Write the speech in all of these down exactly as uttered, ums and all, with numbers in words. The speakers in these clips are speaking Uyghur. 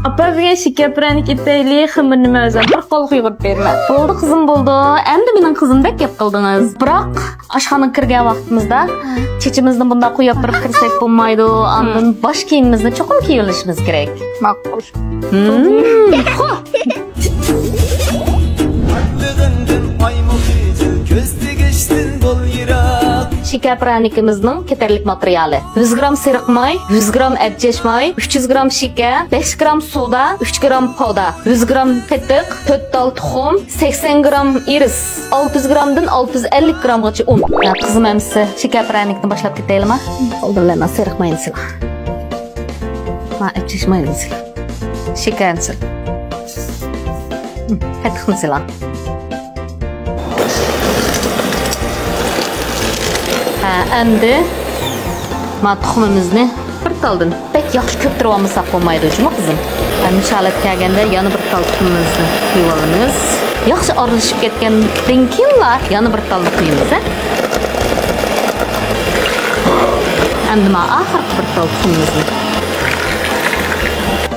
ئاپا، بۈگۈن شېكەر پىرەنىك ئېتەيلى، خېمىرنى مەن ئۆزۈم بىر قولغا يۇغۇرۇپ بېرىمەن. بولدى قىزىم، بولدى. ئەمدى مېنىڭ قىزىمدەك گەپ قىلدىڭىز. بىراق ئاشخانىغا كىرگەن ۋاقتىمىزدا چېچىمىزنى بۇنداق قويۇپ بېرىپ كىرسەك بولمايدۇ. ئاندىن باش كىيىمىمىزنى چوقۇم كىيىۋېلىشىمىز كېرەك. ماقۇل. پارلىغىندىن ئايمۇ خىجىل، كۆز تېگىشتىن بول يىراق. شېكەر پىرەنىكىمىزنىڭ كېتەرلىك ماتېرىيالى: يۈز گرام سېرىق ماي، يۈز گرام ئەبجەش ماي، ئۈچ يۈز گرام شېكەر، بەش گرام سودا، ئۈچ گرام پودا، يۈز گرام قېتىق، تۆت تال تۇخۇم، سەكسەن گرام ئىرىس، ئالتە يۈز گرامدىن ئالتە يۈز ئەللىك گرامغىچە ئۇن. ھە، قىزىم، ئەمىسە شېكەر پىرەنىكتىن باشلاپ كېتەيلىما؟ ئالدىن بىلەن سېرىق ماينى سېلىڭ. ما ئەبجەش ماينى سېلىڭ. شېكەرنى سېلىڭ. قېتىقنى سېلىڭ. ھە، ئەمدى ما تۇخۇمىمىزنى بىر تالدىن بەك ياخشى كۆپتۈرۈپ ئالمىساق بولمايدۇ جۇمۇ قىزىم. ھە، مۇشۇ ھالەتكە كەلگەندە يەنە بىر تال تۇخۇمىمىزنى قۇيۇۋالىمىز. ياخشى ئارىلىشىپ كەتكەندىن كېيىنلا يەنە بىر تالنى قۇيىمىز، ھە. ئەمدى ما ئاخىرقى بىر تال تۇخۇمىمىزنى.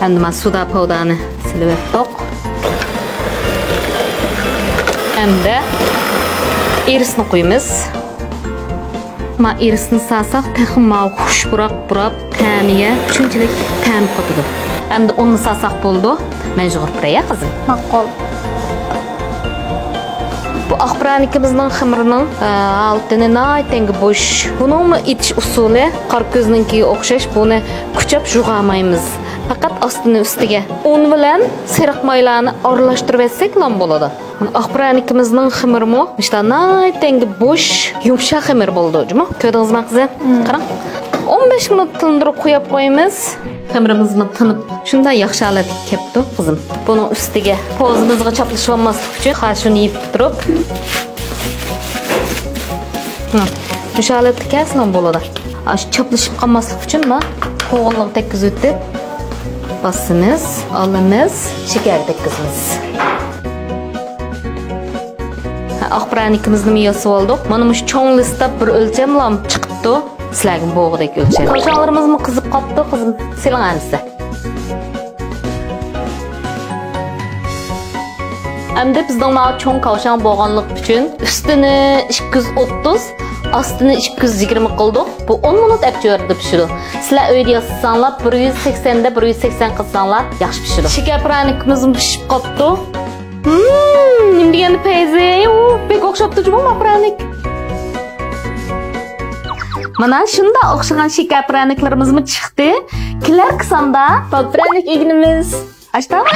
ئەمدى ما سودا پاۋدانى سېلىۋەتتۇق. ئەمدى ئىرىسنى قۇيىمىز. ما ئىرىسنى سالساق تېخىمۇ خۇش پۇراق پۇراپ، تەمىگە شۇنچىلىك تەم قاتىدۇ. ئەمدى ئۇننى سالساق بولىدۇ. مەن يۇغۇرۇپ بېرەي، قىزىم. ماقۇل. بۇ ئاق پىرەنىكىمىزنىڭ خېمىرىنىڭ، ئە، ھالىتىنى ناھايىتى بوش. بۇنىڭمۇ ئېتىش ئۇسۇلى قارا كۆزنىڭكىگە ئوخشاش، بۇنى كۈچەپ يۇغالمايمىز. پەقەت ئاستىنى ئۈستىگە ئۇن بىلەن سېرىق مايلارنى ئارىلاشتۇرۇۋەتسەكلا بولىدۇ. ئاق پىرەنىكىمىزنىڭ خېمىرىمۇ مۇشۇنداق ناھايىتى بوش، يۇمشاق خېمىر بولىدۇ جۇمۇ. كۆردىڭىزمۇ قىزىم؟ مم. قاراڭ. ئون بەش مىنۇت تىندۇرۇپ قويۇپ قويىمىز. خېمىرىمىزمۇ تىنىپ، شۇنداق ياخشى ھالەتكە كەپتۇ قىزىم. بۇنىڭ ئۈستىگە پوزىمىزغا چاپلىشىۋالماسلىق ئۈچۈن خەشۇنى يېپىپ تۇرۇپ. ھە، مۇشۇ ھالەتتە كەلسىلا بولىدۇ. ئاشۇ چاپلىشىپ قالماسلىق ئۈچۈن ما قوغۇنلۇققا تەگكۈزۈۋېتىپ باسىمىز، ئالىمىز، شېكەرگە تەگكۈزىمىز. ھە، ئاق پىرەنىكىمىزنىمۇ ياسىۋالدۇق. مانا مۇشۇ چوڭ لىستاپ بىر ئۆلچەملام چىقىپتۇ. سىلەرگە بوغۇدەك ئۆلچەم. كاۋشاڭلىرىمىزمۇ قىزىپ قاپتۇ، قىزىم. سېلىڭ ئەمىسە. ئەمدى بىزنىڭ ماۋۇ چوڭ كاۋشاڭ بولغانلىقى ئۈچۈن ئۈستىنى ئىككى يۈز ئوتتۇز، ئاستىنى ئىككى يۈز يىگىرمە قىلدۇق. بۇ ئون مىنۇت ئەپچىۋېرىدە پىشىدۇ. سىلەر ئۆيدە ياسىساڭلار، بىر يۈز سەكسەندە بىر يۈز سەكسەن قىلساڭلار ياخشى پىشىدۇ. شېكەر پىرەنىكىمىزمۇ پىشىپ قاپتۇ. ھىم، نېمە دېگەندە پەيزى؟ ئۇ، بەك ئوخشاپتۇ جۇمۇ ما پىرەنىك. مانا شۇنداق ئوخشىغان شېكەر پىرەنىكلىرىمىزمۇ چىقتى. كېلەر قىسامدا بال پىرەنىك ئۆگىنىمىز. ئاشتاما؟